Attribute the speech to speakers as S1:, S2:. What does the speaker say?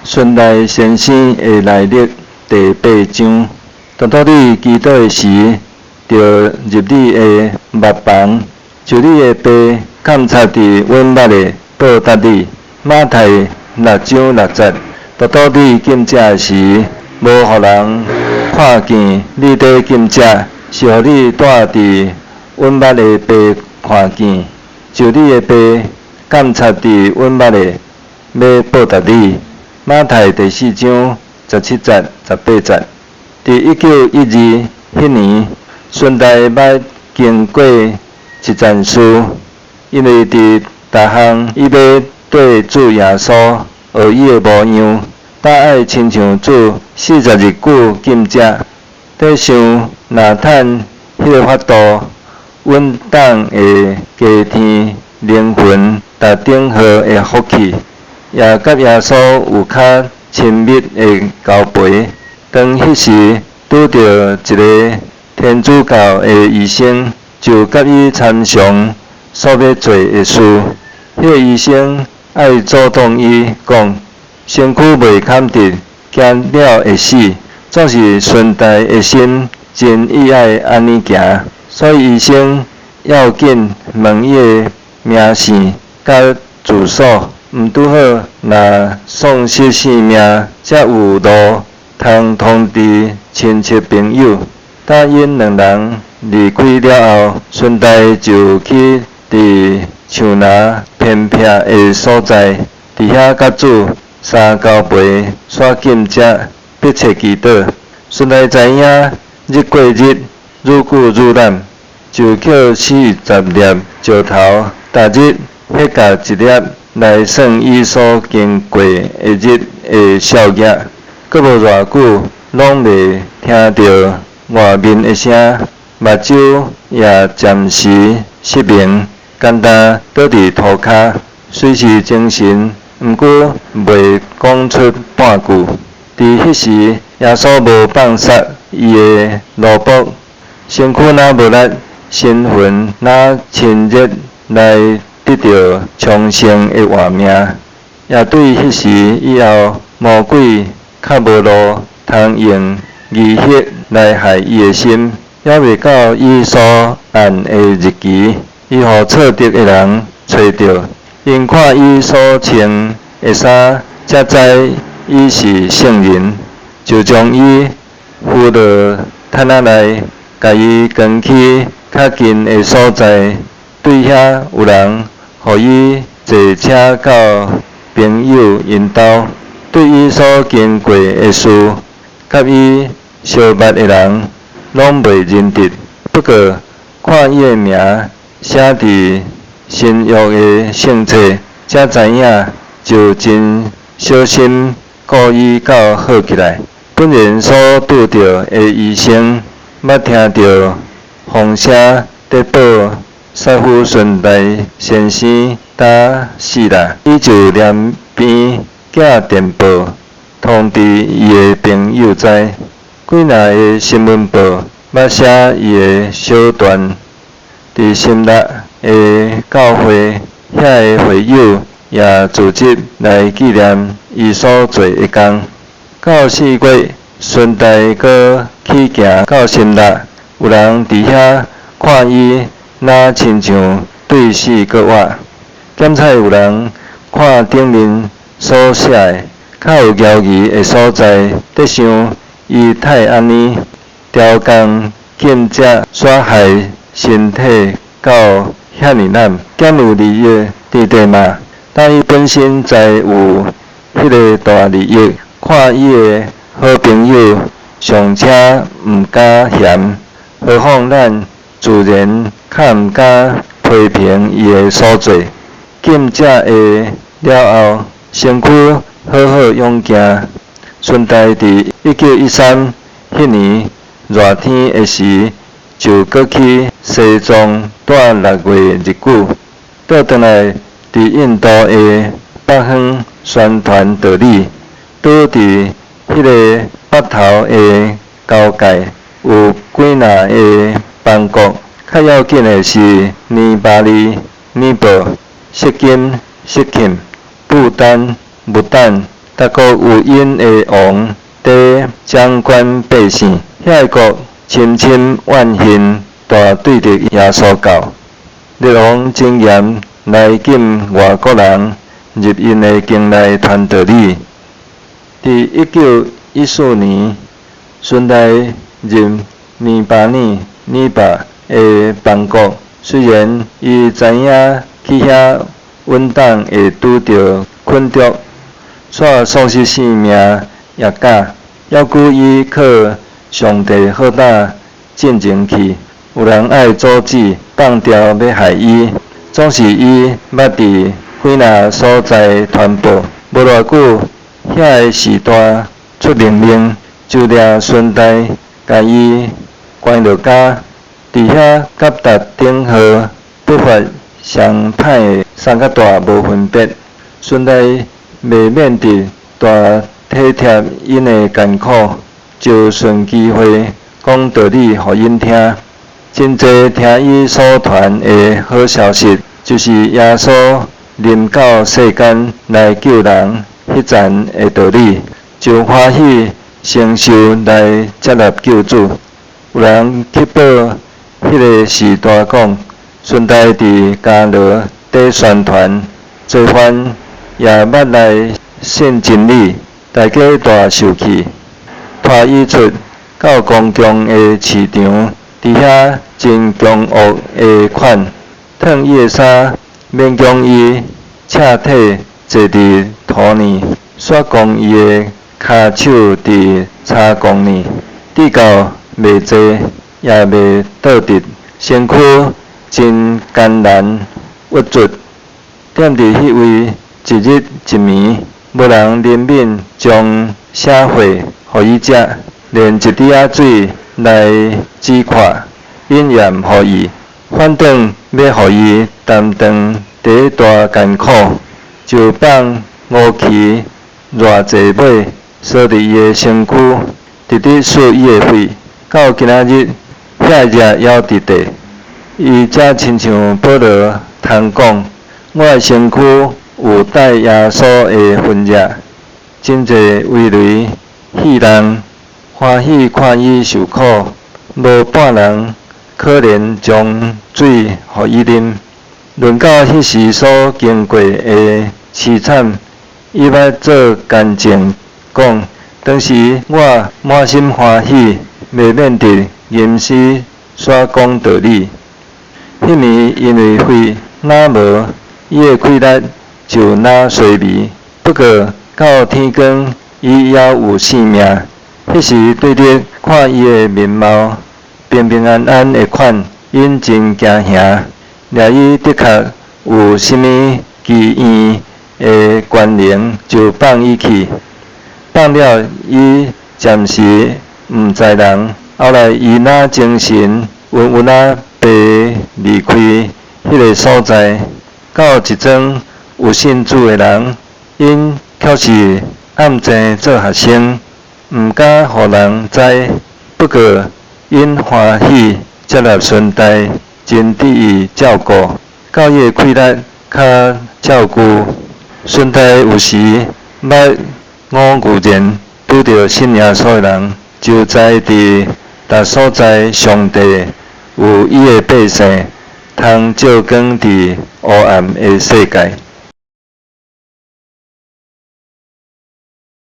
S1: 孫大先生的來歷第八章。當當你祈禱的時，著入你的目房，就你的爸監察佇隱密的報答你。馬太六章六節。當當你禁食的時，無予人看見你佇禁食，是予你蹛佇隱密的爸看見，就你的爸監察佇隱密的，欲報答你。馬太第四章十七節、十八節。佇1912彼年，孫大捌經過一件事，因為佇逐項伊欲綴主耶穌學伊的模樣，膽愛親像主四十日久禁食，佇想若趁彼个法度，阮黨會加添靈魂達頂好的福氣，也佮耶穌有較親密的交陪。當彼時拄著一个天主教的醫生，就佮伊參詳所欲做的事。彼个醫生愛阻擋伊講，身軀袂堪得，驚了會死。總是孫大的心真意愛按呢行，所以醫生要緊問伊的名姓佮住所，毋拄好若喪失性命，才有路通通知親戚朋友。等𪜶兩人離開了後，孫大就去佇樹林偏僻的所在，佇遐佮主相交陪，煞禁食，迫切祈禱。孫大知影日過日，愈久愈濫，就抾四十粒石頭，逐日彼共一粒來算伊所經過的日的數額。閣無偌久，攏袂聽著外面的聲，目睭也暫時失明，干焦倒佇塗跤，雖是精神，毋過袂講出半句。佇彼時，耶穌無放殺伊的奴僕，身軀若無力，神魂若親熱來得著重生的活命。也對彼時以後，魔鬼較無路通用疑惑來害伊的心。猶未到伊所按的日期，伊予錯得的人揣著，𪜶看伊所穿的衫，才知伊是聖人，就將伊扶落毯仔內，共伊扛去較近的所在。對遐有人予伊坐車到朋友𪜶兜。對伊所經過的事，佮伊相捌的人，攏袂認得。不過看伊的名寫佇新約的聖冊，才知影，就真小心顧伊到好起來。本人所拄著的醫生，捌聽著風聲佇報薩夫孫大先生膽死啦，伊就連篇寄電報通知伊的朋友知。幾若个新聞報捌寫伊的小傳。佇新辣的教會，遐个會友也組織來紀念伊所做的工。到四月，孫大閣起行到新辣，有人佇遐看伊，若親像對死閣活。檢採有人看頂面所寫的，較有交誼的所在，佇想伊太按呢，刁工禁食，煞害身體到遐爾濫，敢有利益佇底嗎？但伊本身知有彼个大利益，看伊的好朋友尚且毋敢嫌，何況咱自然較毋敢批評伊的所做。禁食的了後，身軀好好勇健。孫大佇1913彼年熱天的時，就閣去西藏蹛六月日久，倒轉來佇印度的北方宣傳道理。拄佇彼个北頭的交界，有幾若个邦國。較要緊的是尼巴里、尼泊、錫金、錫欽、不丹、不丹、逐國有𪜶的王佇掌管百姓，遐个國深深怨恨大對著耶穌教。列王真嚴來禁外國人入𪜶的境內傳道理。佇1914年，孫代入尼巴爾尼巴的邦國，雖然伊知影去遐穩當會拄著困局，煞喪失性命也敢。猶閣伊靠上帝好膽進前去，有人愛阻止，放牢欲害伊，總是伊捌佇幾若所在傳報。無偌久，遐个序大出命令，就掠孫代，共伊關落監。佇遐夾達頂號不法上歹的送較大無分別。孫代袂免得大體貼𪜶的艱苦，就順機會講道理予𪜶聽。真濟聽伊所傳的好消息，就是耶穌臨到世間來救人彼層的道理，就歡喜承受來接納救主。有人去報彼个序大講，孫代佇監牢底宣傳，罪犯也捌來信真理，大家大受氣，拖伊出到公共的市場，佇遐真兇惡的款，脫伊的衫，勉強伊赤體坐佇塗呢，煞扛伊的跤手佇柴摃呢，直到袂坐也袂倒直，身軀真艱難鬱卒。踮佇彼位一日一暝，無人憐憫將啥貨予伊食，連一滴仔水來止渴，𪜶也毋予伊，反轉欲予伊擔當第一大艱苦，就放烏蜞偌濟尾，鎖佇伊的身軀，直直欶伊的血。到今仔日，遐熱猶佇地。伊才親像保羅通講：我的身軀有帶耶穌的痕跡。真濟危雷戲人歡喜看伊受苦，無半人可憐將水予伊啉。論到彼時所經過的淒慘，伊捌做見證講：當時我滿心歡喜，袂免得吟詩煞講道理。彼暝因為血若無，伊的氣力就若衰微。不過到天光，伊猶有性命。彼時對日看伊的面貌平平安安的款，𪜶真驚嚇。掠伊的確有啥物奇異的權能，就放伊去。放了伊暫時毋知人，後來伊若精神昏昏仔爬離開彼个所在，到一莊有信主的人，𪜶卻是暗諍做學生，毋敢予人知。不過𪜶歡喜接納孫代，真佇伊照顧，到伊的氣力較照舊。孫代有時捌偶偶然拄著信耶穌的人，就知佇逐所在上帝有伊的百姓，通照光佇烏暗的世界。